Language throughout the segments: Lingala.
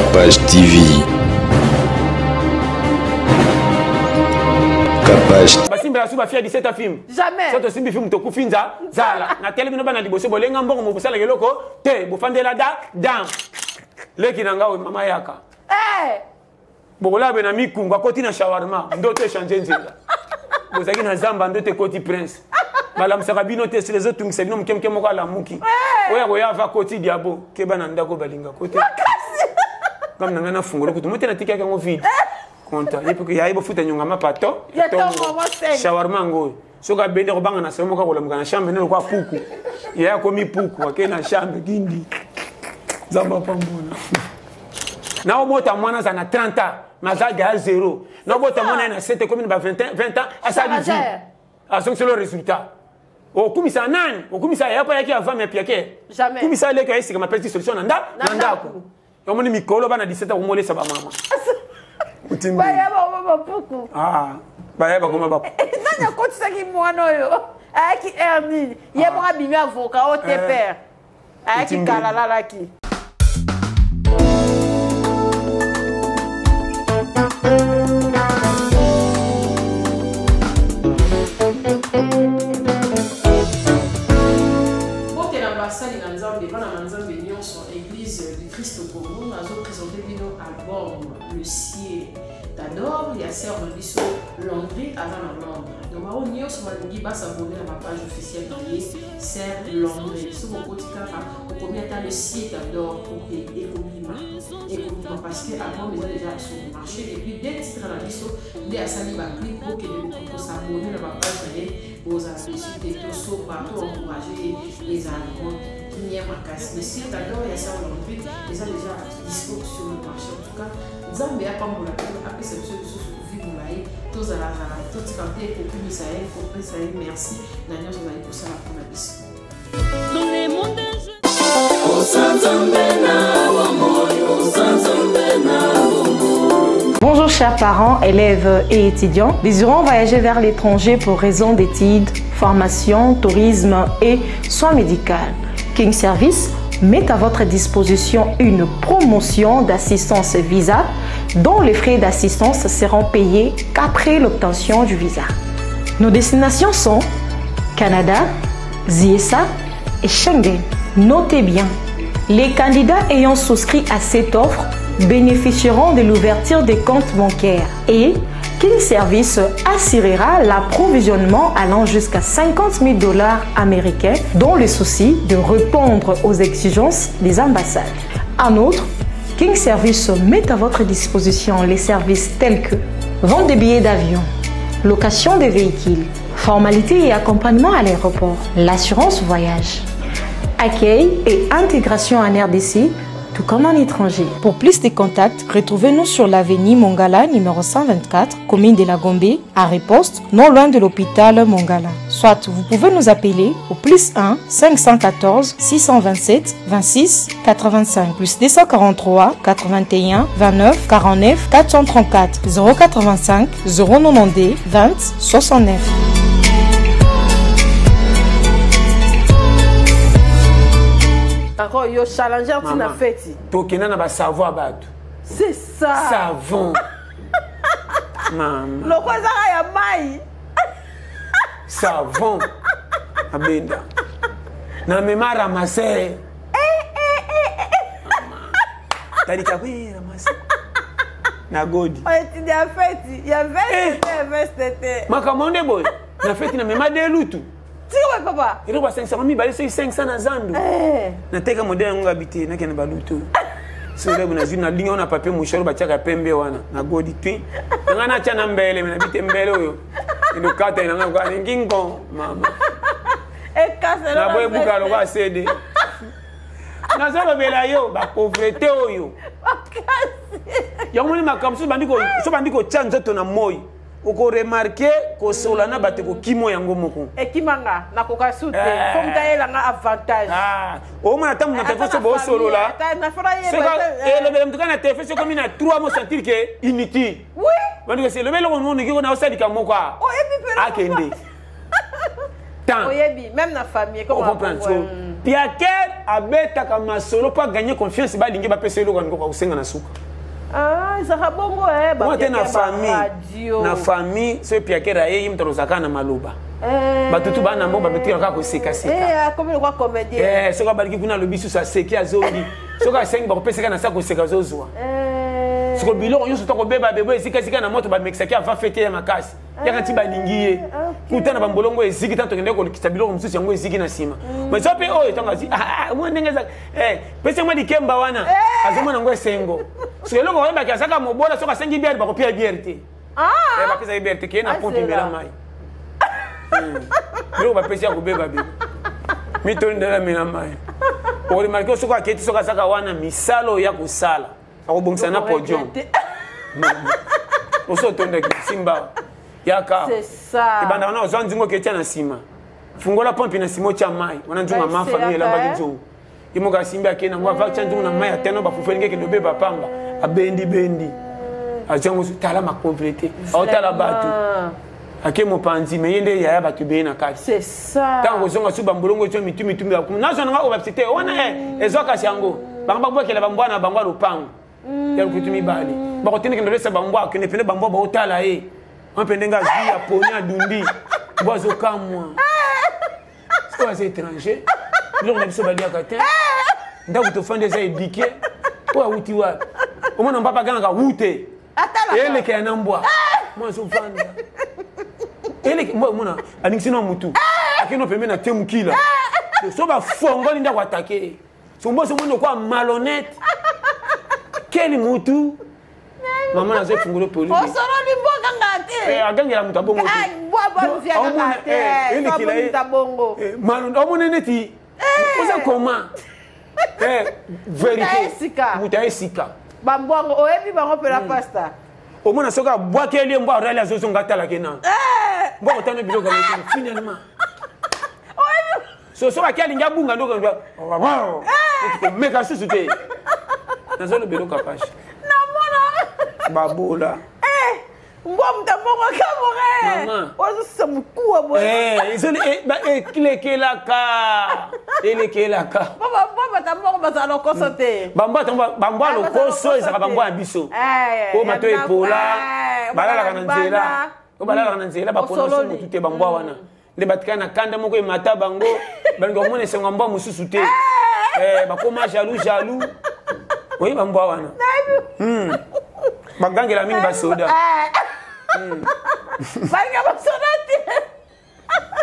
Capage TV. Capage. Basimbela su bafia 17 a film. Jamais. So tosimbi film tokufi nza zala. Na telemi no bana liboso bolenga mbongo mokosalaka eloko te bofandela da dam. Leki na nga oyo mama yaka. Eh! Bokolabe na mikungu akoti na shawarma ndoto echange nzela. Bozalaki na zamba ndoto ekoti prince. Balamusaka bino te sila ezotungisa bino moke moke moko alamuki. Eh! Oyo akoya ava koti diabo keba na ndako balinga kote. Ngam na ngai nafungola kutu mote natikaki yango vide. Konta ye mpe yaye bofuta nyonga mapa to Ya tongo, mwa sengi. Shawarma yango oyo soki abendi akobanga na salon moko akolamuka na chambre nde lokola puku ye akomi puku akei na chambre kindi nzambe apambola naobota mwana aza na 30 ans naza gaya zero naobota mwana ye na 7 ekomi na ba 20 ans asali vie azongiselo résultat okumisa nani okumisa yaya mpo ayaki avant mais piake kumisa leki aye sika mapesi solution na nda na ndako omoni mikolo bana 17 akomolesa bamama baya bakoma bapuku ah, baya bakoma bapuku nani akotisaki mwana oyo ayaki heure nini ye ah. moko abimi avocat o te eh. père ayaki kala alalaki mbote na basali na nzambe bana na nzambe nyonso Eglise du Christ au Congo nazo présenter bino album Le Ciel t'adore ya sœur na biso Landry aza na Londres. Donc bango nyonso balingi ba s'abonner na ba page officielle na ye sœur Landry. Soki okoti kaka okomi ata Le Ciel t'adore oke ekobima ekobima parce que album eza déjà sur le marché et puis deux titres na biso nde asali ba clip bokende kosabonner na ba page na ye bozala desu te tosomba to encourage ye ezala nango kimia makasi mais si tador ya sœur Landry eza déjà dispo sur le marché en tout cas nzambe apambola bino apesa biso lisusu vie molayi tozalazala totika te kokumisa ye kopesa ye merci na nyonso azali kosala mpona biso Bonjour chers parents, élèves et étudiants désirant voyager vers l'étranger pour raison d'études, formation, tourisme et soins médicaux. King Service met à votre disposition une promotion d'assistance visa dont les frais d'assistance seront payés qu'après l'obtention du visa. Nos destinations sont Canada, ZIESA et Schengen. Notez bien, les candidats ayant souscrit à cette offre bénéficieront de l'ouverture des comptes bancaires et King Service assurera l'approvisionnement allant jusqu'à 50 000 dollars américains dans le souci de répondre aux exigences des ambassades. En outre, King Service met à votre disposition les services tels que vente des billets d'avion, location des véhicules, formalité et accompagnement à l'aéroport, l'assurance voyage, accueil et intégration en RDC, tout comme en étranger. Pour plus de contacts, retrouvez-nous sur l'avenue Mongala numéro 124, commune de la Gombe, à Riposte, non loin de l'hôpital Mongala. Soit vous pouvez nous appeler au plus 1 514 627 26 85 plus 243 81 29 49 434 085 092 20 69. D'accord, yo challenger tu na feti. Tokenda na ba savon ya bato. C'est ça. Savon. Mama. Loko ezaka ya mai. Savon. Abenda. Na mema ramasser. Eh eh eh. Talika oui ramasser. Na godi. Oetidi ya feti, ya veste te, veste te. Makambo nde boye. Na feti na mema delutu. Tika papa. Eloko basangisaka mibale soki 500 na zandu. Eh. Nateka modele yango ngabi te nakende balutu. Soki nazwi nalingi wana papier mouchoir batiaka pembe wana na godi twi. Na ngai natya na mbele me nabi te mbele oyo. Elokata na ngai alingi ngo mama. Ekaselo. Na boye buka lokola CD. Nazolobela yo ba pauvreté oyo. Yango moni makambo so bandi kotya nzoto na moi. Okoremarke kosola na bato ekokimo yango moko ekimanga nakoka su te eh. fo moto ayelanga avantage ah, omona ntango na telefone so bosolola elobela moto kaka na telefone soki okomi na 3 mo sentir ke inutile bandikose elobela eloko moniki kona osalika moko akende temps oyebi même na famille comprendre so Piaker abetaka masolo mpo aganye confiance, balingi bapesa eloko alingi kosenga na suka. Ah, ezalaka bongo eh, mwa te na bapiaker famille baradio. Na famille, soki piaker ayeyi, moto alozalaka na maloba. Eh. Bato tu bana mbo babetikaka kaka kosekaseka. Eh, akomi lokwa comédien. Eh, soki abaliki kuna, alobi susu, aseki, azongi. Soki asengi, bakopesaka na sa koseka, azozwa. Eh. Siko biloko nyonso tokobeba bebo esikasika na moto, bamekisaki ava fete ya makasi, yaka ti balingi ye. Kuta na bambolongo eziki, ntango tokende kolekisa biloko mosusu, yango eziki na nsima. Mais so mpe oyo ntango azwi, ah, ah, mwa ndenge eza, eh, pesi mwa likemba wana, azomona yango esengo. Soki eloko oyebaki, azaka mobola, soki asengi biere, bakopia biere te. Ah! Eh, bapesaki biere te, keye na pompe, Azela. mela mai. Biloko bapesi ya kobeba bebo mitoni ndela, mela mai. Oremarquer, soki aketi, soki azaka wana, misala oyo ya kosala, akobongisa na podium. Oso otondaki simba yaka. C'est ça. Ebanda wana, ozwa nzungu, oketia na nsima, fungola pompe na nsima, otya mai wana, nzungu ya ma famille elambaki nzungu, ye moko asimbi, akei nango, avatya nzungu na mai ateno, bafufu elingi ekende obeba pamba, abendi bendi, azwi yango, tala makomplete, aotala bato, ake mopanzi me ye nde yaya bato ebeye na kati. C'est ça. Ntango kozonga su, bambolongo etio mitu mitu, nazwa nanga oyo bapesi te wana, eh, ezwa kasi yango, bango babwakela bambwa na bango ya lopango ya lokutu mibale, bakotende kende olesa bambwa, akende pene bambwa baotala ye wana mpe ndenge azwi, aponi, adundi mbwa, azokamwa oyo aza étranger, biloko na biso baliaka te, ndako tofandi eza éduqué, oyo awuti wapi? Omona mbapa agangaka wute, elekela na mbwa mwa azovanda, eleke mbwa, omona alingisi na mutu, akende pembeni na te mokila, so bafongoli ndako, atake so mbwa, somoni okwa malhonnête keli mutu, mama nazo efungoli polisi. Osololi, mbwa kanga te. Agangela moto abongo te. Ah, mbwa baluviakaka te. Elekela ye. Soamoni bongo. Omona neti oza koma vérité. Esika. Moto ya esika. Bambwango oyebi bango mpela, pasta. Omona soki abwakeli ye mbwa, arali, azozonga, atalaki na mbwa, kotana biloko ya moto. Finalement so soki aki alingi abunga, ndoko komeka susu te. Nazoloba eloko ya pasi. Namona. Babola. Mbwa moto abongo akamore. Mama. Ozosisa mokuwa boye. Elekelaka, elekelaka. Mbwa bato mbongo bazala lokoso te. Bambwa bambwa Ah, bazala lokoso lokoso ezalaka te. bambwa ya biso Eh, oyo mato ya epola, balalaka na balala nzela, libanda. oyo balalaka na nzela, bapona so Osololi. motu te. Bambwa wana nde batikali na kanda moko emata bango, balingi komona esengo ya mbwa mosusu te. Eh, bakoma jaloux jaloux. Oyi bambwa wana, bagangela mingi basoda. Balinga basoda te.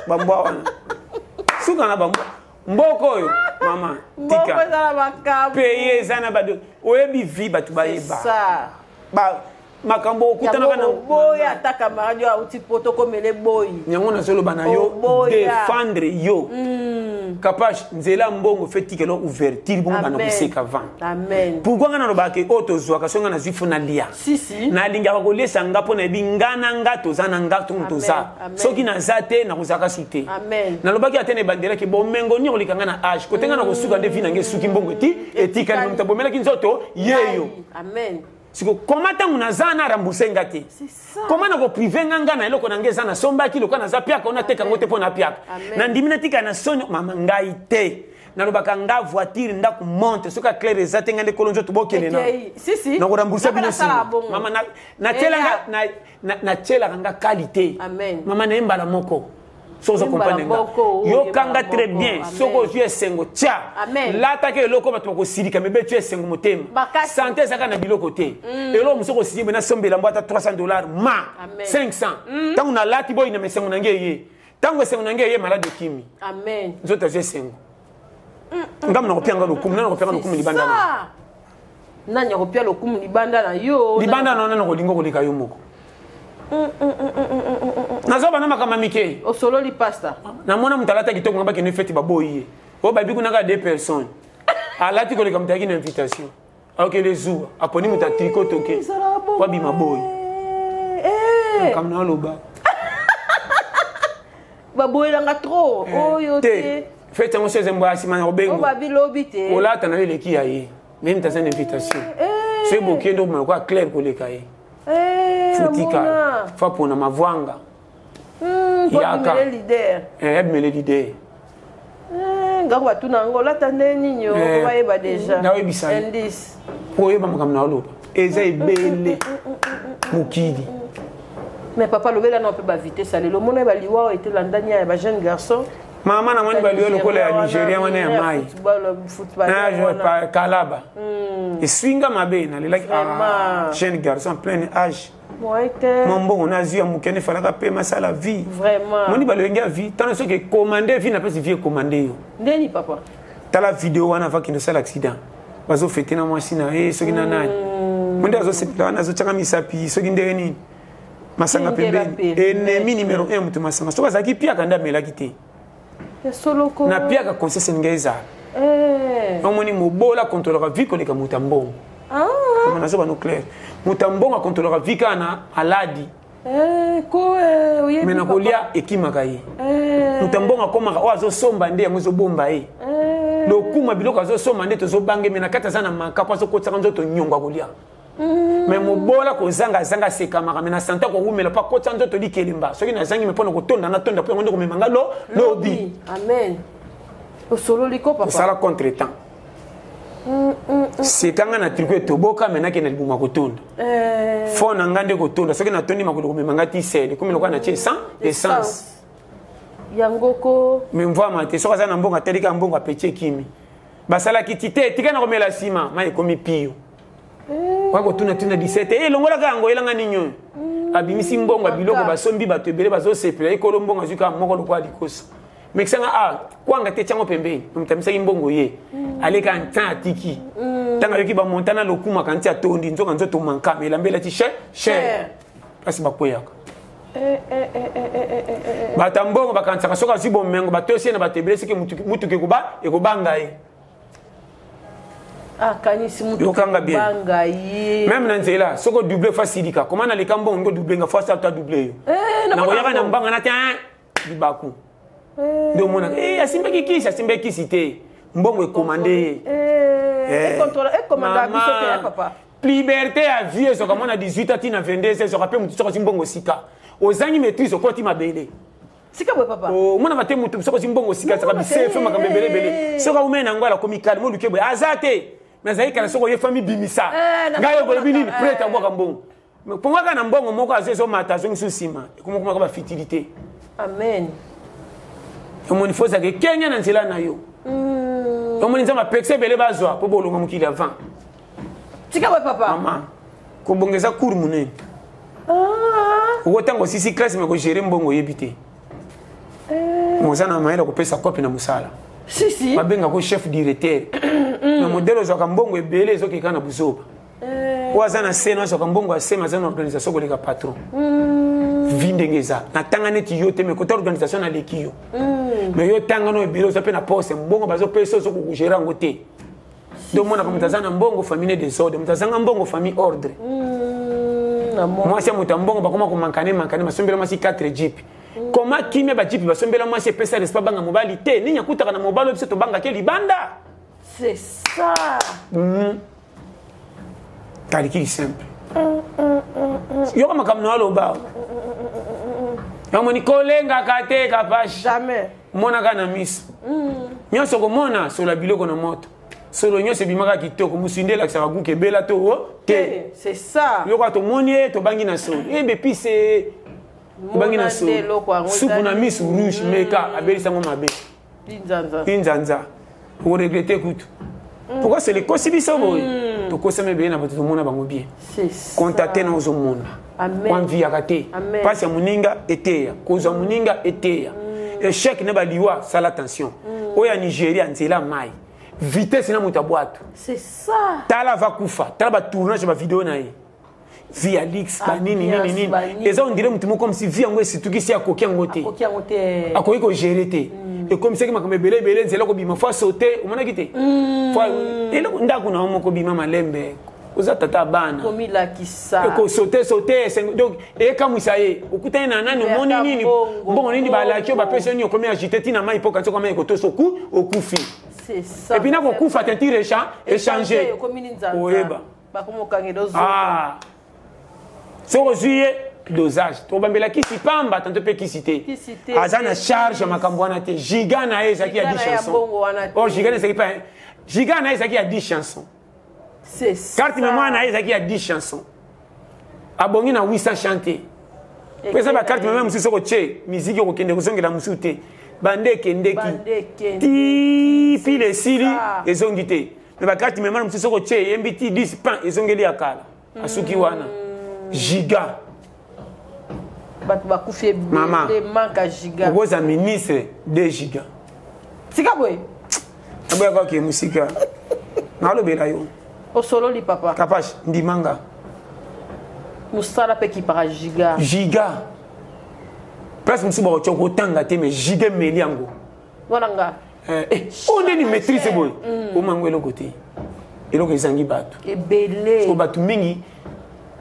Bambwa wana suka na bambwa. Mboka oyo, mama. Mbongo Tika. eza na makambo. Paye eza na bado oyebi vi bato bayeba Ça. Makambo okutanaka na Yango boya ata camarade oyo auti poto komele boyi. Yango nazoloba na yo. Oboya. Défendre yo kapage nzela mbongo fe tikela ouverture bongo bana Amen. koseka vent. Amen. Pourquoi nga nalobaka ke oyo tozwaka, so nga nazwi, fo nalia. Si si. Nalingaka koliesa nga mpo nayebi nga na nga toza na nga ntongo toza. Amen. Soki naza te, nakozalaka su te. Amen. Nalobaki ate na ebandelaki bomengo nini koleka nga na age kote nga na kosuka nde vi na nga esuki, mbongo eti etikali, moto abomelaki nzoto yeyo. Amen. Siko koma ntango naza na rembourse nga te. C'est ça. Koma na kopriver nga nga na eloko na nga eza nasombaki, lokola naza piaka, ona teka yango te mpo na piaka. Amen. Nandimi natika na soni mama ngai te. Nalobaka nga voiture, ndako, montre, soki aclaire eza te, nga nde kolo nzoto, bokende na Ekei. Si si. nakorembourse Nga mpe bino nasala nsima. bongo. Mama, natielanga Eya. natielaka nga qualité. Amen. Mama, naye mbala moko soki oza Mbala comprendre nga, moko, oh, yokanga mbala très moko. bien. Amen. Soki ozwi esengo, tia Amen. lataka eloko, bato bakosilika mebe, tia esengo motema. Makasi. Sante ezalaka na biloko te. Eloko mosuku osili boye, nasombela mbo ata 300 $ ma Amen. 500. Ntango nalati boyi na esengo na nge eye, ntango esengo na nge eye, malade ekimi. Amen. Nzoto azwi esengo, ngambo nakopianga lokumu, nani nakopianga lokumu libanda na Ça. Nani akopia lokumu libanda na yo? Libanda na nani kolinga koleka yo moko? Nazoba na makambo ya mike. Osololi, pasta. Namona moto alata kitoko, nga bakende feti, baboyi ye, oyo babi kuna kaka deux personnes alati koleka moto ayaki na invitation, akokende zuwa, aponi moto atriko toke. Ezalaka bongo. Po abima boyi. Makambo na aloba. Baboyelanga trop oyo te te. Feti yango so eza mbwa ya nsima na Oyo kobengo. babilobi te. Kolata na yo eleki ya ye, meme taza na invitation, soki bokende, obima lokola claire koleka ye. Futika. Namona. Fa pona mavwanga. Po Yaka. abimele leader. Abimele leader. Ngango batuna yango olata nde nini o Eh, bayeba déjà. naoyebisa yo. Indice. Po oyeba makambo na oloba eza ebele mokili. Mais papa lobela na mpe ba vitesse ya lelo omona baliwa oyo etelandani ya ba jeune garçon. Mama namoni baliwa lokola ya Nigeria wana ya mai Football na wana. kalaba eswinga mabe nalelaki. Vraiment. Ah, jeune garçon en plein âge. Moi te. Mwa mbongo nazwi ya moke nde efalaka mpe masala vie. Vraiment. Moni balolenge ya vie tana soki ekomande vie napesi vie ekomande yo. Ndeni papa. Tala video wana avakende osala accident, bazofete na mwasi na ye soki na nani mo nde azosepela wana azotyaka misapi soki ndenge nini masanga Ndenge pembeni. bapeli. Ennemi numéro 1 moto masanga soki azalaki piaka nde amelaki te. Ya soloko. Na piaka conscience ndenge ezala. Eh. Omoni mobola kontrolaka vie koleka moto ya mbongo. Ah. Nazoba no clair, moto ya mbongo akontrolaka vie kaka na maladi. Eh, ko eh, oyebi me na papa. kolia ekimaka ye. Eh. Moto ya mbongo akomaka oyo azosomba nde yango ezobomba ye. Eh. Lokuma biloko azosomba nde tozobange me na kati aza na manka po azokotisaka nzoto nyongo akolia. Me mobola kozanga azanga asekamaka me na sante akowumela mpo akotisa nzoto likelemba soki nazangi me mpo na kotonda natonda mpo yango nde komema nga lo lobi. Amen. Osololi ko papa. Kosala contre temps sekanga na triko etoboka me nakende libuma kotonda. Eh. Fo na nga nde kotonda soki natondi makolo komema nga ti sele komi lokola natie essence. Yango ko. Me mvwama te soki aza na mbongo atelika mbongo apeti ekimi basalaki ti te etika na komela nsima mai ekomi pio oya kotuna tuna 17 e elongolaka yango elanga nini oyo abimisi mbongo ya biloko basombi bato ebele bazosepela ekolo mbongo azwi kaka moko lokola likosa mekisanga a kwanga te tiango pembeni moto amisaki mbongo ye aleka ntan atiki ntango ayoki bamontana lokumaka nti atondi nzoka nzoto manka me elamba elati cher cher place bakweyaka. Eh, eh, eh, eh, eh, eh, eh, eh. Bato ya mbongo bakanisaka soki azwi bomengo batosi ye na bato ebele soki mutuka ekobanga ye. Akanisi mutu Yokanga bien. banga ye. Même na nzela soki odouble fa silika koma naleka mbongo ngi odouble nga fo asala to adouble yo. Eh, na nakoyaka na mbongo. mbanga na te libaku nde omonaka eh, asimbaki kisi asimbaki kisi te mbongo ekomande ye. Eh, Eh. ekomanda biso te ya Mama, papa. Liberté ya vie ezoka mwana 18 ati na 22 ezoka mpe motu soki azwi mbongo sika ozangi maîtrise okoti mabele. Sika boye papa. Omona bate motu soki ozwi mbongo sika ezaka Mona te. bisefe makambo ebeleebele soki aumei na yango alakomi kale moluke boye aza te me azali kala soki oye fami bimisa. Eh, na ngai okolobi nini? eh. Prete abwaka mbongo mpongo kaka na mbongo moko azwi ezomata azongi su nsima ekomokomaka bafitilité. Amen. Omoni fo ozalaka ekenge na nzela na yo. Omoni nzambe apekisa ebele bazwa mpo bolonga mokili avant. Tika boye papa. Mama kobonga eza cour monene. Ah. Okotanga osisi classe me kogere mbongo oyebi te oza na mayele kopesa kope na mosala. Si si. Babengako chef directeur na modele ozwaka mbongo ebele ezokeka na buzoba. Eh. Oyo aza na se azwaka mbongo ya se me aza na organisation koleka patron vi ndenge eza natanga neti yo te me kota organisation naleki yo me yo tanga no ebele oza mpe na poste mbongo bazopesa ozo kokogere yango te nde omonaka moto aza na mbongo famille ne désordre moto azanga mbongo famille ordre. Na mo. Mwasi ya moto ya mbongo bakoma komankane mankane basombela mwasi 4 jeep koma kimia bajipi basombela mwasi epesa respect banga mobali te nini akutaka na mobali oyo biso tobangaki libanda. C'est ça. Calcul simple yoka makambo na aloba yamoni kolengaka te kapashi. Jamais. Monaka na miso nyonso komona solo ya biloko na moto solo nyonso ebimaka kitoko mosu nde elakisaka guke ebela to o te. Eh, c'est ça. Biloko ya tomoni ye tobangi na solo eyebe epise tobangi na Mona nde solo eloko yango supu na ezali. miso rouge meka abelisango mabe. Linzanza. Inzanza okoregrete kutu pourquoi sele ekosi biso boye tokosama ebele na bato tomona bango bien. C'est ça. Kontate na ozomona. Amen. Wanviyaka te. Amen. Mpasi ya moninga eteya kozwa moninga eteya échec na baliwa sala attention oyo ya Nigeria nzela mai vitesse na moto ya bwato. C'est ça. Tala ava kufa tala batournage ya bavideo na ye vie ya lix banini nini Ambiance, nini banini. eza ondire motu moko comme si vie yango esitukisi akoki yango te. Oki yango te. Akoki kogere te ekomisaki makambo ebele ebele nzela kobima fo asote omonaki te eloko ndako na yo moko bima malembe oza tata ya bana. Komilakisa. Ekosote sote donc ekamwisa ye okutani na nani omoni Berta nini mbongo, mbongo nini balaki yo mbongo. bapesi yo nini okomi agité ntina mai mpo kanti okoma ekotoso oku okufi. C'est ça. Et puis nakokufa teinture échange Okomi linzanza. oyeba. Bakomi okangela ozo. Ah. Soki ozwi ye Dosage tobambela kisi pamba tanto mpe kisi te. Aza na charge ya makambo wana te. Giga na ye ezalaki ya 10 chansons. Or giga na ezalaki pa, giga na ye ezalaki ya 10 chansons. Carte mémoire na ye ezalaki ya 10 chansons. Abongi na 800 chante. Mpo eza bacarte mémoire mosusu soki otie miziki okokende kozongela mosusu te. Bande ekendeki ti pile esili ezongi te. Mais bacarte mémoire mosusu soki otie eyembi ti 10 pan ezongeli ya kala. Asuki wana giga. Bato bakufi ebele manque ya giga. Okoza ministre 2 giga. Tika boye. Aboyaka oke mosika. Nalobela yo. Osololi papa. Kapash ndimanga. Mosala mpe kipaka giga. Giga. Place mosusu bakotia kotanga te mais giga emeli yango. Wana nga. Oyo nde ni maîtrise boye. Omango eloko te. Eloko ezangi bato. Ebele. So bato mingi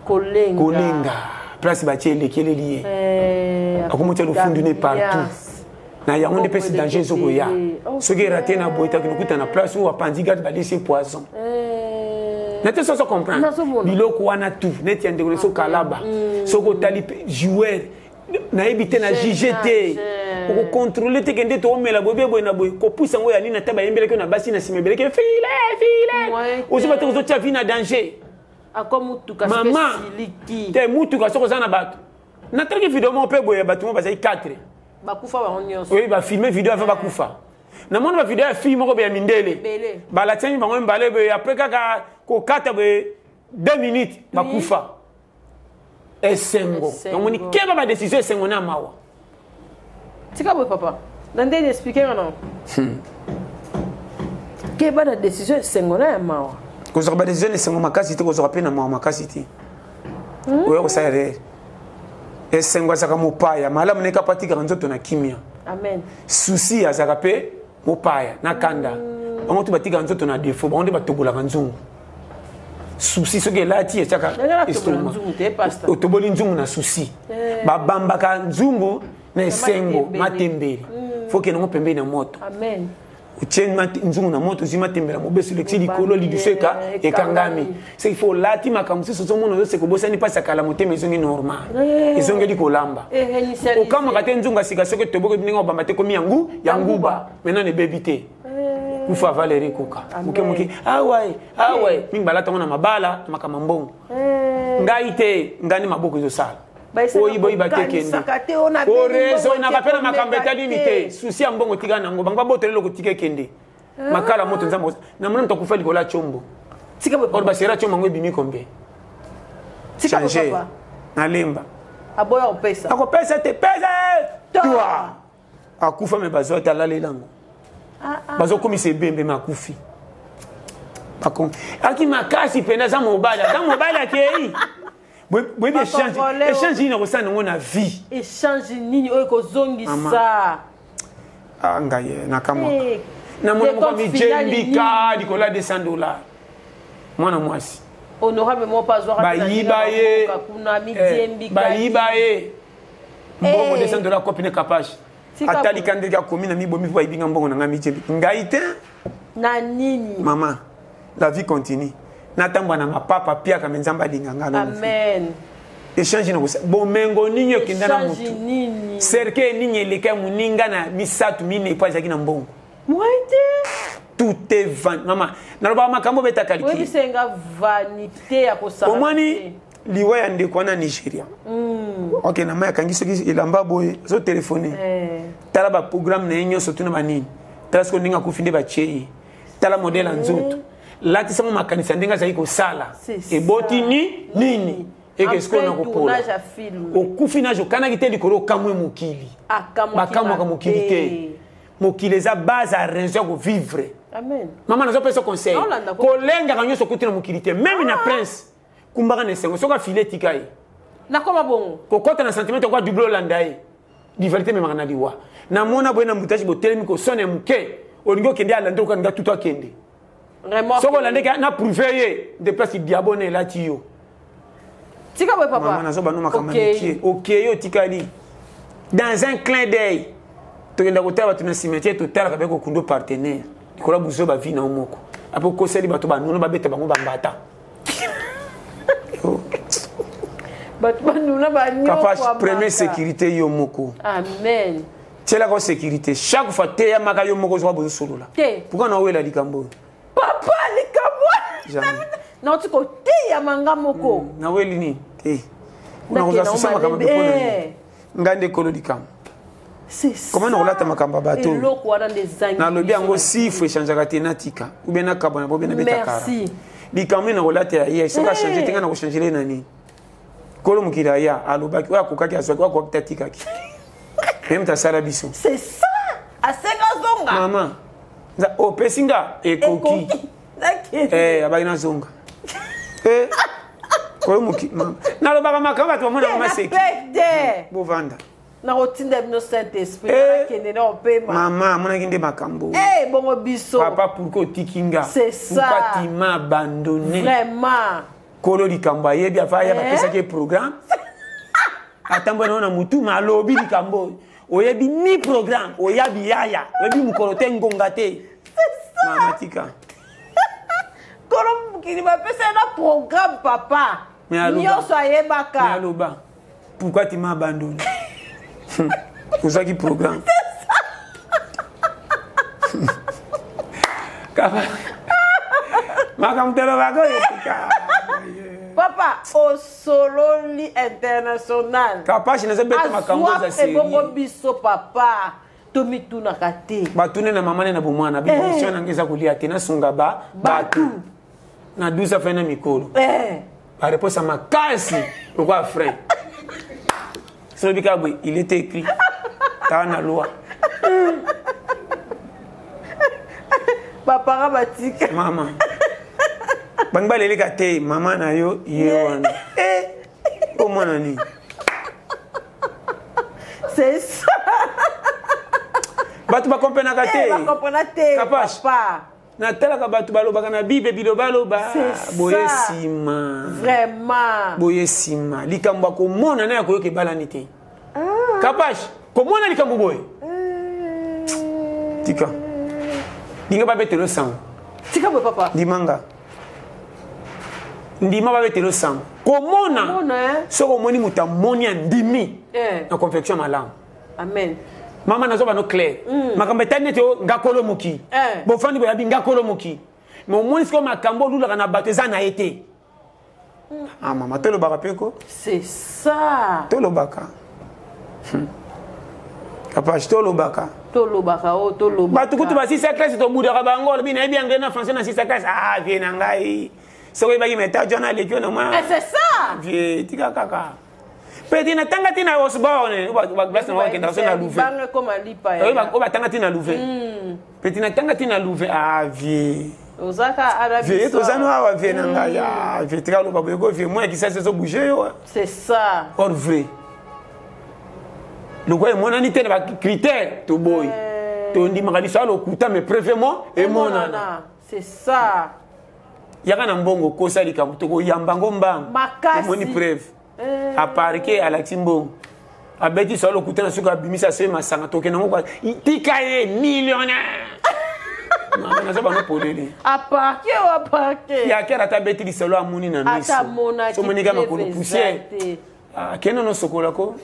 kolenga. Kolenga. Place batie elekeleli ye. Akomotia lofundu ne partout. Na yango nde pesi danger ezokoya. Soki erate na boye takende kuta na place oyo apanzi gate balesi poison. Na te soso comprendre. Biloko wana tout neti ya ndeko na so kalaba. Soki otali joueur nayebi te na juge te. Okocontrôle te kende toomela boye boye na boye kopusa yango ya nini ata bayembelaki na basi na nsima ebeleki file file. Ozoba te kozotia vie na danger. Mama te mutuka soki oza na bato. Natalaki video moko mpe boye bato moko bazali 4. Bakufa bango nyonso. Oui, ba filmer video avant bakufa. Namoni ba video ya fille moko ya mindele. Balatiani bango mbale boye après kaka kokata boye 2 minutes bakufa. Esengo. Namoni keba ba décision esengo na mawa. Tika boye papa. Na ndenge expliquer nga non. Keba na décision esengo na ya mawa. Kozwa ba décision esengo makasi te, kozwa pe na mawa makasi te. Oyo kosala erreur. Esengo azaka mopaya, malamu neka patika nzoto na kimia. Amen. Souci azaka pe mopaya na kanda. Bango tu batika nzoto na défaut, bango nde batobolaka nzungu. Souci soki elati etiaka estomac. Otoboli nzungu na souci. Babambaka nzungu na esengo matembele. Faut que nango pembeni na moto. Amen. Otie nzungu na moto, ozwi matembele mobesu lekisi likolo lidusu eka ekangami. C'est qu'il faut lati makambo mosusu ozomona ozoseka obosani mpasi ya kala motema ezongi normal. Ezongeli kolamba. Okamwaka te nzungu ya sika soki toboki ndenge obamba te komi yangu ya nguba. Maintenant ebebi te. Kufa Valérie Kuka. Moke moke. Ah ouais, ah ouais. Mingi balata ngo na mabala, na makambo mbongo. Ngai te, ngai maboko ezosala. Oyi boyi batekende. Oraisonnaka mpe na makambo etali nini te. Souci ya mbongo tika nango, bango babotela eloko tika ekende. Makala moto nzambe na mona moto akufa likolo ya tshombo. Tika boye. Or basera tshombo yango ebimi combien? Tika boye Changer. papa. Nalemba. Aboya kopesa. Akopesa te, pesa! Toi. Akufa me bazwa te alalela yango. Bazokomisa ebembe me akufi. Bakon. Aki makasi pena za mobali, za mobali akei. Boyebi échange, échange nini nakosala nango na vie? Échange nini oyo kozongisa? Ah ngai nakamwaka. Namona moko mijembika likolo ya $200. Mwana mwasi. Honorable moko azwaka Bayiba ye. kuna mijembika. Bayiba ye. Mbongo $200 kopi ne kapage. Atali kandeki akomi na mibomi po bayibinga mbongo na ngai mijembika. Ngai te. Na nini? Maman, la vie continue. Natambwa na mapapa piaka me nzambe alinga nga na Amen. Échange na kosa bomengo nini okenda na mutu. Nini? Cercueil nini eleka muninga na misatu mine po azalaki na mbongo. Moi te. Tout est van. Maman, naloba makambo beta calcul. Oui, c'est nga vanité ya kosala. Omoni liwa ya ndeko wana Nigeria. OK, na maya kangi soki elamba boye, zo téléphoner. Tala ba programme na ye nyonso tuna ba nini. Tala soki ndinga kufi nde ba tie. Tala modèle ya nzoto. Latisa mo makanisa ndenge azali kosala. Eboti ni nini? Eke sikoyo na kopola. Okufi na okanaki te likolo okamwe mokili. Bakamwaka mokili te. Mokili eza base ya raison ya kovivre. Amen. Mama nazopesa conseil. Kolengaka nyonso okuti na mokili te. Même na prince kumbaka na esengo soki afile etika ye. Nakoma bongo. Kokota na sentiment kwa double olanda ye. Rivalité memaka na liwa. Namona boye na mbutage botelemi kosona ya moke. Olingi okende alanda okaninga tutu akende. Soki olandeki na prouve ye nde place diabo na elati yo. Tika boye papa. Mama nazoba no makambo mike. Okei otikali. Dans un clin d'œil. Tokenda kotala bato na cimetière totalaka be kokundo partenaire. Likolo ya buzo ba vie na moko. Apo koseli bato ba nono babeta bango bambata. Bato banuna banyokwamaka. Premier sécurité yo moko. Amen. Tielaka sécurité chaque fois teyamaka yo moko ozoka bozosolola. Te. Pourquoi nawela likambo oyo? Papa likambo. Nauti koteyama nga moko. Naweli nini? Te. Nakozwa susa makambo mpo na nini? Ngai nde kolo likambo. Comment nakolata makambo ya bato? Eloko wana nde ezangi. Nalobi yango sifre echangeaka te natika ou bien nakabwana po bien nabeta kara. Likambo nini nakolata ya ye soki achange te ngai nakochangele na nini? Kolo mokili aya alobaki oyo akokaki azwaki oyo akokaki te atikaki. Ye moto asala biso. C'est ça. Asenga zonga. Mama opesi nga ekoki. Abaki nazonga. Kolo mokili nalobaka makambo bato bamonaka maseki. Bovanda. Nakotinda bino Saint Esprit nakende na opema. Mama amonaki nde makambo. Bongo biso. Papa pourquoi otiki nga? C'est ça. Pourquoi tu m'as abandonné? Vraiment. Kolo likambo ayebi afa aya bapesaki ye programme. Atamboli na mutu ma alobi likambo. Oyebi ni programme, oyabi yaya, oyebi mokolo te ngonga te. C'est ça. Mama tika. Kolo mokili bapesa ye na programme papa. Nyonso ayebaka. Mais aloba. Pourquoi tu m'as abandonné? Ozwaki programme. Kaka. Makambo tolobaka oyo tika. Papa, osololi international. Kapashi nazobeta makambo eza sérieux. Ebongo biso papa tomitunaka te. Batune na mama ne na bomwana bimission na ngai eza kolia te nasunga ba bato. Na 12 afai na mikolo. Ba réponse ya makasi lokola frein. Soki kaka boye il était écrit. Tala na loi. Bapara batika. Mama. Bangi baleleka te mama na yo ye wana. Omwana nini? C'est ça. Bato bakomprenaka te. Bakomprena te. Kapash. Papa. Natalaka bato balobaka na Bible bilobaloba boye nsima. Vraiment. Boye nsima. Likambo ya komona na ya koyoka ebalani te. Kapash, komona likambo boye. Tika. Linga babetelo sango. Tika boye papa. Ndimanga. Ndima babetelo sango. Komona. Soki omoni moto amoni andimi. Na confection malamu. Amen. Mama nazo bano clair. Makambo etali neti o ngakolo moki. Bofandi boyabi ngakolo moki. Mais omoni sikoyo makambo olulaka na bato eza na ye te. Ah mama tolobaka pe ko. C'est ça. Tolobaka. Kapash tolobaka. Tolobaka o tolobaka. Bato kutu basisa classe tobudaka bango olobi nayebi anglais na français na sisa classe. Ah vie na ngai. Soki oyebaki meta John aleki yo na mwa. C'est ça. Vie tika kaka. Petit na tanga tina Osborne, ba glace na wakenda so na Louvain. Banga comme lipa ya. Oyo batanga tina Louvain. Petit na tanga tina Louvain, ah vie. Ozaka Arabie. Vie tozano awa vie na ngai. Ah vie tika loba boye ko vie moi qui ça so bouger yo. C'est ça. Or vrai. Lokwa emonani te na ba critères to boy. To ndimaka liso lokuta mais préfère-moi emonana. C'est ça. Yaka na mbongo kosa likambo toko yamba ngo mbango. Makasi. Tomoni preuve. Aparke alakisi mbongo. Abeti solo lokuta na suka abimisa se masanga tokende ngo kwa tika ye millionnaire. Mama nazo bano polele. Aparke o aparke. Ya kera ata beti lisolo amoni na miso. Ata mona So monika makolo poussière. Ah kende no sokola ko.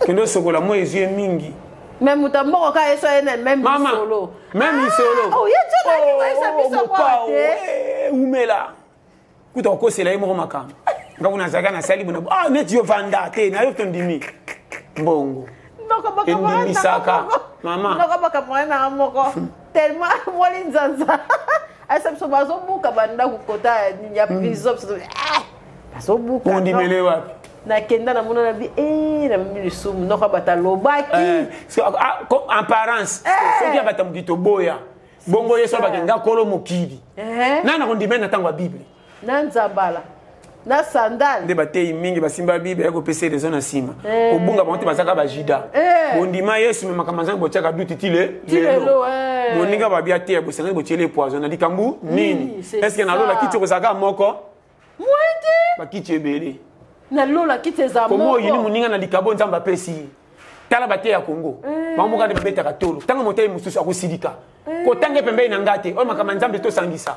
Kende sokola mo ezue mingi. Mais muta moko ka yeso ye na même lisolo. Même lisolo. Oh ye tshona ki ba isa biso kwa te. Umela. Kuta okosela ye moko makambo. Nga kuna zaka na sali bona. Ah neti yo vanda te na yo tondimi. Mbongo. Endimisaka. Mama. Noko baka mwana na moko. Tellement mwali nzanza. Asa biso bazobuka banda kokota ya prison biso. Ah bazobuka. Ondimele wapi? Nakenda na mona na bi na mimi lisumu noko bata lobaki. En apparence. Soki ya bata mokili toboya. Bongo Yesu alobaki nga kolo mokili. Nani akondima na ntango ya Bible? Na nzambala. Na sandale. Nde bateyi mingi basimba Bible ya kopesa raison na nsima. Kobunga bango te bazaka ba Juda. Bondima Yesu me makambo nzambe botiaka duti ti le lelo. Boninga babia te ya bosangani botiele poison na likambo nini? Est-ce que na lola kiti kozaka moko? Mwete. Bakiti ebele. Na lola kiti eza moko. Komo oyini moninga na likabo nzambe apesi. Tala bateyi ya Congo. Bango moko nde babetaka tolo. Tanga moteyi mosusu akosilika. Kotanga pembeni na nga te. Oyo makambo nzambe tosangisa.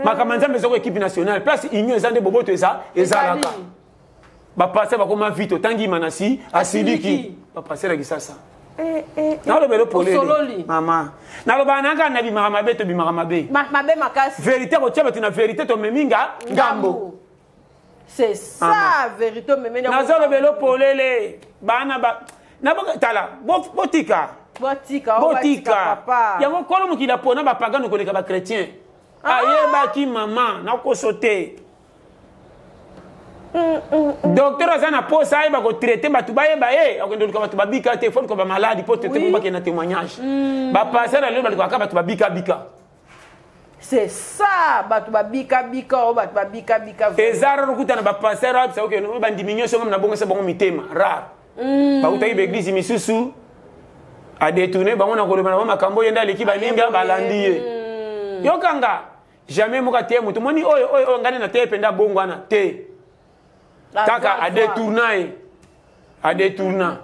Makambo ya Nzambe ezoko équipe nationale. Place union eza nde boboto eza ezalaka. Ba pasteur bakoma vite otangi manasi asiliki. Ba pasteur ya Kisasa. Eh, eh, Nalobela polele. Osololi. Mama. Nalobaka na kaka nabimaka mabe tobimaka mabe. Mabe makasi. Vérité kotia bato na vérité tomemi nga ngambo. C'est ça, vérité omemi. Nazolobela polele. Bana ba naboka tala botika. Botika, oh, botika papa. Yango kolo mokili apona bapagano koleka bachrétien. Ayebaki mama nakoso te. Docteur aza na posa ayeba kotraite bato bayeba ye akende luka bato babika te, fo luka bamaladi mpo traite po bakende na témoignage. Bapasteur ya lelo balukaka bato babikabika. C'est ça, bato babikabika oyo, bato babikabika. Eza rare okuta na bapasteur ayebisa oke bandimi nyonso ngam nabongisa bango mitema, rare. Bautaki baeglise misusu, adetourne bango na koloba na bango makambo oyo nde aleki baninga balandi ye. Yokanga jamais moko ateye moto moni oyo oyo oyo ngai nde nateye mpenza bongo wana te, kaka adetourna ye, adetourna.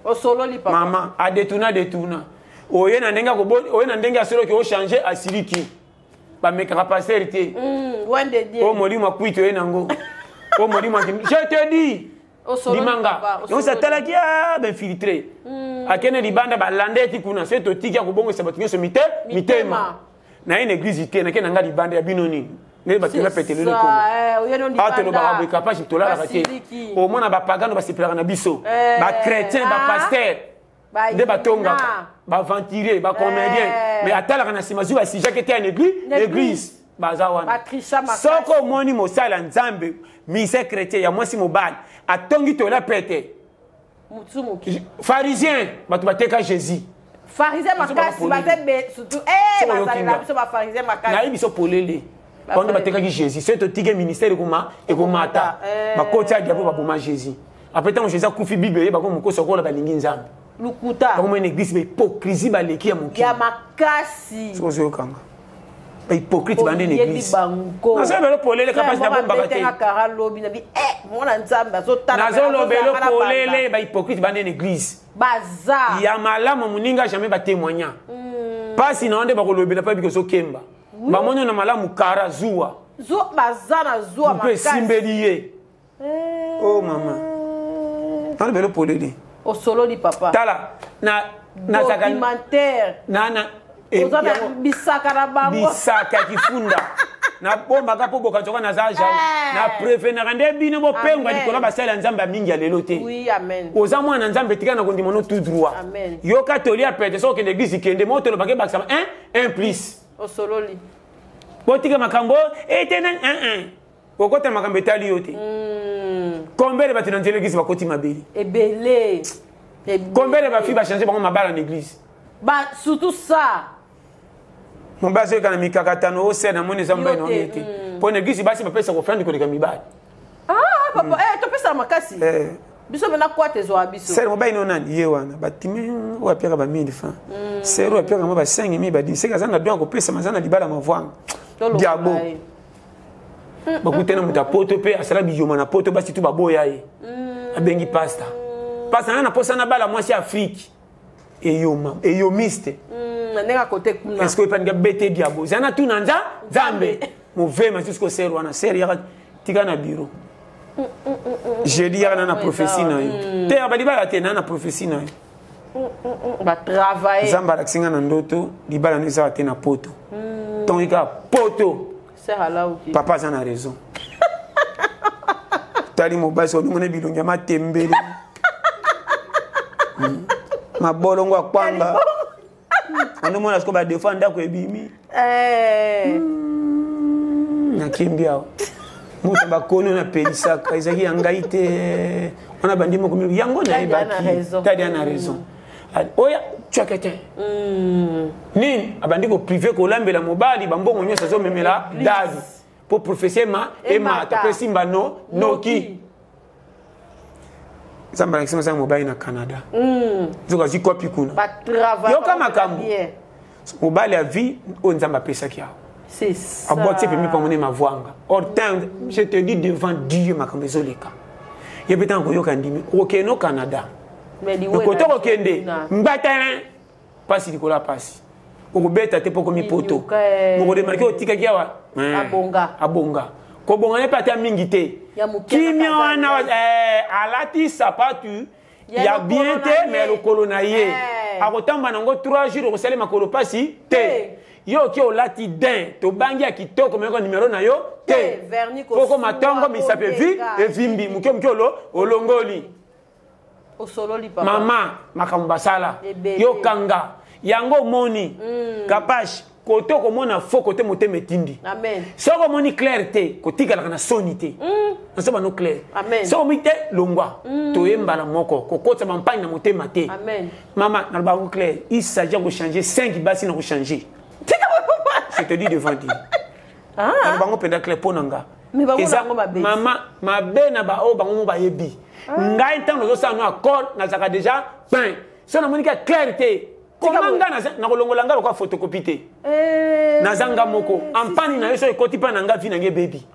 Osololi, papa. Mama, adetourna, adetourna oye na ndenge oye na ndenge asoloki ochange asiliki. Bamekaka pasteur te. Wende die. Oyo molimo akwiti oye nango, oyo molimo je te dis. Osololi, Limanga. papa, Yango osololi. atalaki a bainfiltré akende libanda balanda eti kuna soki totiki ya kobongisa bato nyonso mite mitema na ye na église te, nake na nga libanda ya bino nini nde bato bapetelelo ekoma. Oye no. Awa tolobaka boye kapasi tolalaka te. Basiliki. Omona bapagano basepelaka na biso. Bachrétien, bapasteur nde batongaka baaventurier, bacomédien. Mais atalaka na nsima zwi basijaki te ya na église. Na église. Église baza wana. Batricha makasi. Soki omoni mosali ya Nzambe, mise chrétien ya mwasi mobali atongi tola pete, Mutu moki. Pharisien, bato bateka Jésus. Pharisien makasi baza surtout Soki oyoki bazalela nga. biso bapharisien makasi. Nayebi biso polele bango nde batekaki Jésus. Soki totiki ministère ekoma ekomata. Bakoti ya diabo baboma Jésus. Après ntango Jésus akufi, Bible eyebako mokosi akola balingi Nzambe. Lukuta. Bakoma na église bahypocrisie baleki ya mokili. Ya makasi. Soki ozoyokanga bahypocrite bande na Oyebi église. bango. Nazolobela polele kapasi nabombaka te. Abetenga kara lobi na bi mwana Nzambe azotala. Nazolobela azozala na polele banda. bahypocrite bande na église. Baza. Ya malamu moninga jamais batémoigna mpasi na yo nde bakolobela mpo yebiki ozokemba bamoni yo na malamu kara zuwa. Baza na zuwa mpe makasi. Esimbeli ye o mama, nalobela polele. Osololi, papa. Tala na nazaka Documentaire. na Oza na bisaka na bango. Bisaka ya kifunda nabombaka mpo bokanzoka naza jaloux. Na prévenaka nde bino bopengwa Amen. likolo basali ya Nzambe ya mingi ya lelo te. Oui, amen. Oza mwana Nzambe, tika na kondima no tout droit. Amen. Yoka toli ya pete soki okende église kende mo tolobaka ebakisama 1 1 plus. Osololi. Botika makambo ete na 1 1 okota makambo etali yo te. Combien bato na nzela église bakoti mabele? Ebele. Ebele. Combien bafille bachange bango mabala na église? Ba surtout ça. Mobali azoyeka na mikakatano ose namoni eza mobali na Yo te, oye te mpo na église basi bapesa kofrande koleka mibali. Ah papa, topesala makasi. Biso mpena kwate ezwaka biso. Sere mobali no nani ye wana batime oyo apiaka ba 1000 francs, sere oyo apiaka mo ba 5000 badimi seke aza na don ya kopesama aza na libala mavwanga. Tolongola Diabo. ye. Bakutana moto ya poto mpe asala biyoma na poto, basi tu baboya ye. Abengi pasta, pasta nga na posa na bala mwasi ya Afrique eyoma eyomiste. Na ndenge akote kuna. Est ce que oyepaninga bete diabo eza na tuna nza Nzambe movema jusqu'au sere wana sere yaka tika na bureau jeudi yaka na prophétie na yo te ya balibala te na prophétie na yo. Batravaille. Nzambe alakisi nga na ndoto libala no ezaka te na poto ntongo kaka poto. Sœur alauki. Papa aza na raison. Tali mobali soki omona bilongi ya matembele, mabolongo akwanga andomona siko badefo ndako ebimi. Nakimbi awa moto bakoni oyo napelisaka ezalaki ya ngai te wana bandi moko yango nayebaki tadi ana raison oya cwake te nini abandi koprive kolambela mobali bambongo nyonso azomemela dadi mpo prophétie ema emata mpo esimba no noki. Nzambe alakisi nga mobali na Canada nzoka azwi kopi kuna. Yoka makambo mobali ya vie oyo Nzambe apesaki awa abwakisi pembe pamone mavwanga. Or temps je te dis devant Dieu makambo ezoleka ye mpe ntango koyoka ndimi okokende no Canada kote kokende mbatele mpasi likolo ya mpasi. Okobeta te mpo okomi poto. Mokodemarke otikaki awa. Abonga. Abonga. Kobonga ne mpe ata mingi te. Kimia wana alati sapatu ya bien te mais ya lokolo na ye. Akotamba nango 3 jours okosala makolo pasi te. Yo oki olati din tobangi ya kitoko meko numero na yo te. Poko matongo misape vi evimbi moke moke olo olongoli. Osololi papa. Mama makambo basala yo kanga yango omoni kapash kote okomona fo kote motema etindi. Soki omoni clair te kotikalaka na soni te. Naso bano clair. Soki omoni te longwa toye mbala moko kokotisa bampangi na motema te. Mama nalobaka clair, il s'agit ya kochanger 5 basi na kochanger. Je te dis devant Dieu. Naloba yango mpenza clair mpo na nga. Eza mama mabe na baoyo bango mo bayebi. Ngai ntango nazosala no accord nazalaka déjà pain. Soki namoni ka clair te koma nga nakolongola nga lokola photocopie te. Naza nga moko ampani na yo soki ekoti mpa na nga vi na nge bebi.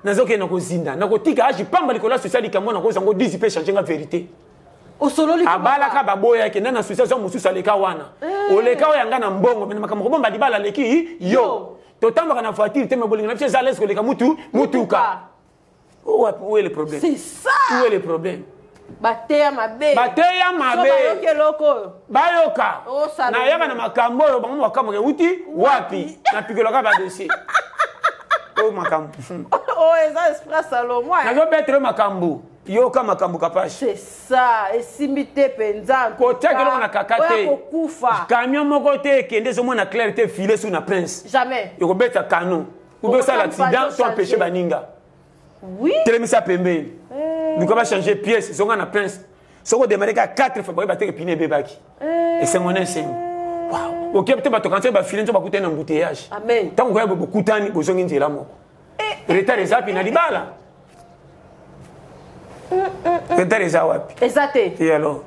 Nazokende na kozinda nakotika age pamba likolo ya social likambo nakozwa yango 10 mpe change nga vérité. Osololi abalaka baboyaki nde na association mosusu aleka wana. Oleka oyo yanga na mbongo mene makambo kobomba libala aleki yo. Totambaka na voiture te me bolingo na biso eza lese koleka mutu mutuka. Où est le problème? C'est ça. Où est le problème? Bateya mabe. Bateya mabe. Bayoka eloko oyo. Bayoka. Nayaka na makambo oyo bango makambo euti wapi? Napikolaka ba dossier. Oyo makambo. Oh, eza esprit Salomon. Nazobetre makambo. Yoka makambo kapashi. C'est ça, esimbi te penza. Kotiaka eloko na kaka te. Kokufa. Camion moko te ekende ezomona clair te filet sous na prince. Jamais. Ekobeta canon. Ou bien osala accident to empêcher baninga. Oui. Telemisa pembeni. Luka ba changer pièce zonga na prince. Soko démarrer ka 4 fois ba teke pine bebaki. Esengo na esengo. Wow. Oke te bato kanse ba filet nzo bakutani na embouteillage. Amen. Tango koya bokutani bozongi nzela moko. Retard eza wapi na libala? Retard eza wapi? Eza te. Et alors?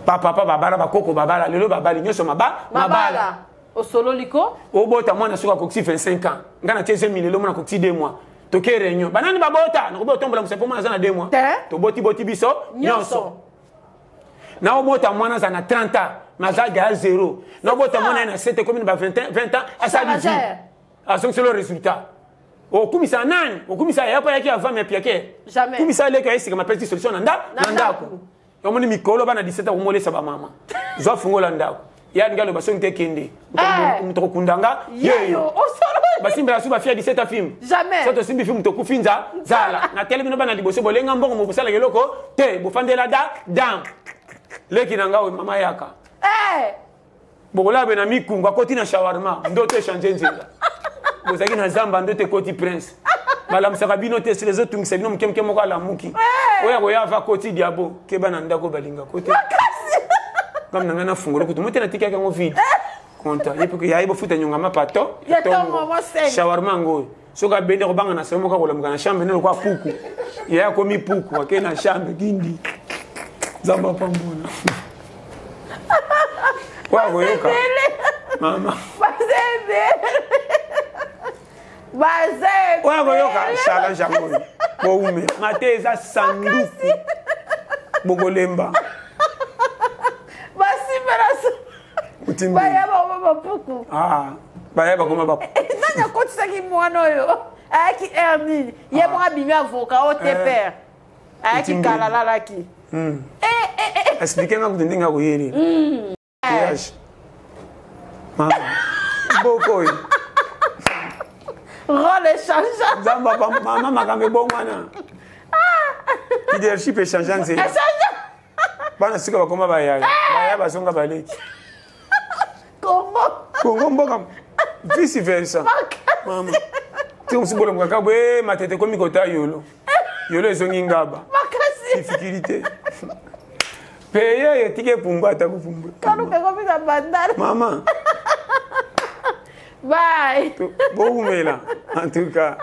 Papa babala bakoko babala lelo babali nyonso mabala. Osololi ko? Obota mwana soki akokisi 25 ans. Nga na tie zemi lelo mwana akokisi 2 mois. Toke réunion. Banani babota? Nakobi otombola mosapi mwana aza na 2 mois. Toboti boti biso nyonso. Na obota mwana aza na 30 ans, maza ga 0. Na obota mwana na 7 komi na ba 21 20 ans asali vie. Azongisi le résultat. Okumisa nani? Okumisa ya pa yaki avant mais piake. Jamais. Kumisa leka esika ma petite solution na nda na ndako. Omoni mikolo bana 17 ans komolesa ba mama. Zwa fungola ndako. Ya ngalo basongi te kende. Muto kundanga yeyo. Basimbela su ba fia 17 ans film. Jamais. Soto simbi film to kufinza zala. Na tele bino bana liboso bolenga mbongo mo bosala eloko te bofandela da dam. Leki na ngawe mama yaka. Bokola be na mikungu akoti na shawarma ndoto echange nzela. Bozalaki na zamba ndoto ekoti prince. Balamusaka bino te sila ezotungisa bino moke moke moko alamuki. Oyo akoya ava koti diabo keba na ndako balinga kote. Ngam na ngai nafungola kutu mote natikaki yango vide. Konta ye pe yaye bofuta nyonga mapa to Ya tongo, mwa seng. Shawarma yango oyo. Soki abende kobanga na salon moko akolamuka na chambre nde lokola puku. Ye akomi puku akei na chambre kindi. Nzambe apambola. Oyo akoyoka. Mama. Bazebele. Oyo akoyoka challenge yango oyo. Boume. Mate eza sanduku. Bokolemba. Basimbela Otimbi. Baya bakoma bapuku. Ah, baya bakoma bapuku. Nani akotisaki mwana oyo? Ayaki heure nini? Ye moko abimi avocat o te père. Ayaki kala alalaki. Explique nga kutu ndenge akoyeli. Voyage. Mama. Boko oyo. Rôle échangeant. Nzambe mama makambo ebongwana. Leadership échangeant nzela. Bana sika bakoma bayaya. Bayaya bazonga baleki. Congo. Congo mboka vice versa. Mama. Ti mosusu bolamuka kaka boye matete ekomi kota yolo. Yolo ezongi ngaba. Makasi. Difficulté. Paye etiki epumbwa ata kopumbwa. Kaluka ekomi na bandal. Mama. Bye. Boumela en tout cas.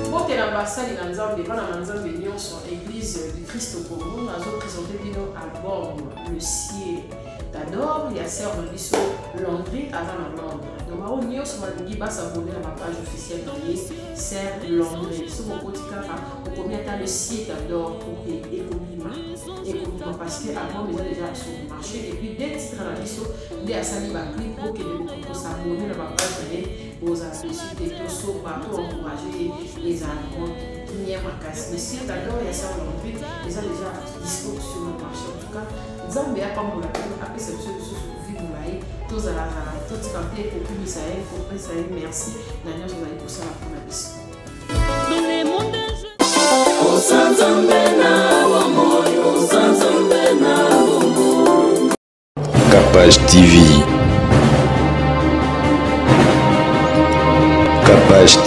Mbote na basali na Nzambe, bana na Nzambe nyonso, Église du Christ au Congo, nazo présenter bino album Le Ciel t'adore ya sœur na biso Landry aza na Londres. Donc bao nyonso balingi ba s'abonner na ba page officielle na ye sœur Landry. Soki okoti kaka okomi ata Le Ciel t'adore oke ekobima ekobima parce que album eza déjà sur le marché et puis deux titres na biso nde asali ba clip bokende kosabonner na ba page na ye. Bozala deçu te tosomba to encourage ye ezala nango kimia makasi mais si t'adore ya sœur Landry eza déjà dispo sur le marché en tout cas Nzambe apambola bino apesa biso lisusu vie molayi tozala zala totika te kokumisa ye kopesa ye merci na nyonso azali kosala mpona biso. Capage TV. Capage.